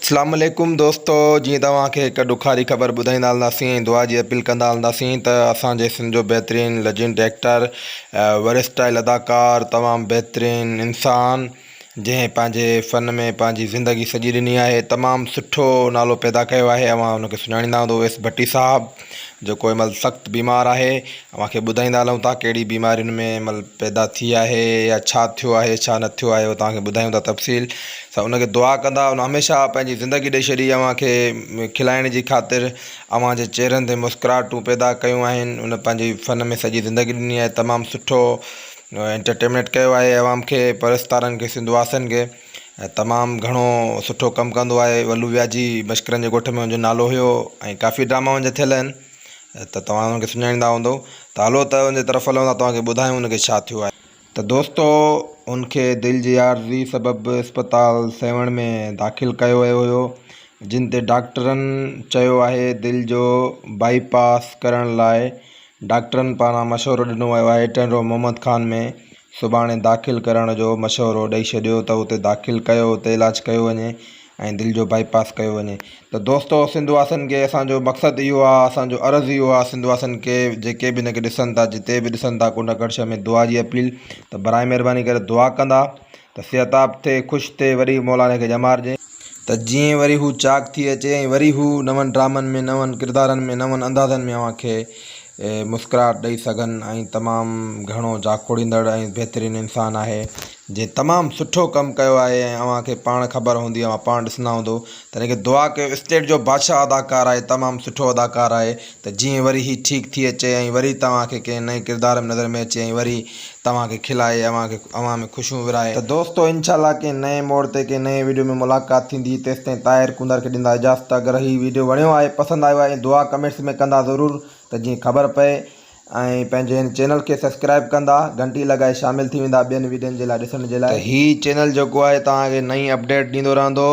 اسلام عليڪم دوستو جيئن توهان کي هڪ ڏکاري خبر ٻڌائيندا هلنداسين ۽ دعا جي اپيل ڪندا هلنداسين ته اسان جي سنڌ جو بهترين ليجنڊ ايڪٽر ورسٽائل اداڪار تمام بهترين انسان جنهن پنهنجي فن ۾ پنهنجي زندگي سڄي ڏني آهي تمام سٺو نالو پيدا ڪيو آهي اوهان ان کي سڃاڻيندا هوندو اويس ڀٽي صاحب جيڪو هن مهل سخت بيمار آهي اوهان کي ٻڌائيندا هلون ٿا ڪهڙي بيماري هن ۾ هن مهل پيدا ٿي آهي يا ڇا ٿيو آهي ڇا نه ٿيو آهي اهو توهان کي ٻڌايون ٿا تفصيل سان ان کي دعا ڪندا ان هميشه پنهنجي زندگي ڏئي ڇڏي اوهان کي کلائڻ جي خاطر اوهان جي چهرن تي مسڪراهٽون پيدا ڪيون آهن ان پنهنجي فن ۾ سڄي زندگي ڏني آهي تمام سٺو انٽرٽينمينٽ ڪيو آهي عوام کي پرستارن کي سنڌ واسين کي ۽ تمام گهڻو سٺو ڪم ڪندو آهي ولو وياجي مشڪرن جي ڳوٺ ۾ هن جو نالو هيو ۽ ڪافي ڊراما هن جا ٿيل آهن ته توهان هن کي سڃاڻيندا هوندو ته هلو ته هن جي طرف هلون ٿا توهان کي ٻڌايون هن کي ڇا ٿيو آهي. ته دوستو هن کي دل جي عارضي سبب اسپتال سيوهڻ ۾ داخل ڪيو ويو هيو جن تي ڊاڪٽرن چيو آهي دل جو بائي پاس ڪرڻ لاء ڊاڪٽرن پاران مشورو ڏنو ويو آهي ٽنڊو محمد خان ۾ سڀاڻي داخل ڪرڻ جو مشورو ڏئي ڇڏيو ته اتي داخل ڪيو اتي علاج ڪيو وڃي ۽ دل جو بائي پاس ڪيو وڃي ته دوستو سنڌ واسين کي اسان جو مقصد اهو آ اسان جو عرض اهو آ سنڌ واسين کي جيڪي به هن کي ڏسن ٿا جتي به ڏسن ٿا ڪنڊ ڪڙڇ ۾ دعا جي اپيل ته برائي مهرباني ڪري دعا ڪندا ته صحتاب ٿئي خوش ٿئي وري مولا هن کي ڄمار ڏي. ته جيئن وري هو چاڪ ٿي اچي ۽ وري هو نون ڊرامن ۾ نون ڪردارن ۾ نون اندازن ۾ اوهان کي مسڪراهٽ ڏئي سگهن ۽ تمام گهڻو جاکوڙيندڙ ۽ بهترين انسان آهي جنهن تمام سٺو ڪم ڪيو آهي ۽ اوهان کي پاڻ خبر هوندي اوهان پاڻ ڏسندا هوندو ته هن کي دعا ڪيو اسٽيٽ جو بادشاهه اداڪار آهي تمام سٺو اداڪار آهي ته جيئن وري هي ٺيڪ ٿي اچي ۽ وري توهان کي ڪنهن نئين ڪردار ۾ نظر ۾ اچي ۽ وري توهان کي کلائي اوهان کي اوهان ۾ خوشيون ورهائي. ته دوستو انشاء الله ڪنهن نئين موڙ تي ڪنهن نئين ويڊيو ۾ ملاقات ٿيندي تيستائين طاهر ڪونڌر کي ڏيندا اجازت اگر هي ويڊيو وڻيو آهي پسند آيو آهي ۽ دعا ڪمينٽس ۾ ڪندا ضرور ته جيئن خبر پئي ۽ پنهنجي هن چينل کي سبسڪرائب ڪندا گهنٽي لڳائي شامل ٿي ويندا ٻين ويڊين جي لاء ڏسڻ جي لاء. ته هي چينل جيڪو آهي توهان کي نئين اپڊيٽ ڏيندو رهندو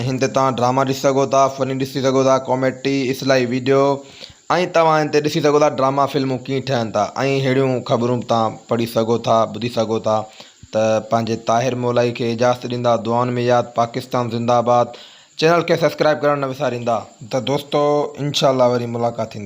۽ هن تي توهان ڊراما ڏسي سگهو ٿا فني ڏسي سگهو ٿا ڪاميڊي اصلاحي ويڊيو ۽ توهان هن تي ڏسي سگهو ٿا ڊراما فلمون ڪيئن ٺهن ٿا ۽ ههڙيون خبرون به توهان پڙهي سگهو ٿا ٻڌي سگهو ٿا ته پنهنجي طاهر مولائي کي اجازت ڏيندا دعائن ۾ ياد پاڪستان زنده آباد چينل کي سبسڪرائب ڪرڻ نه وساريندا. ته دوستو انشاء الله وري ملاقات ٿيندي.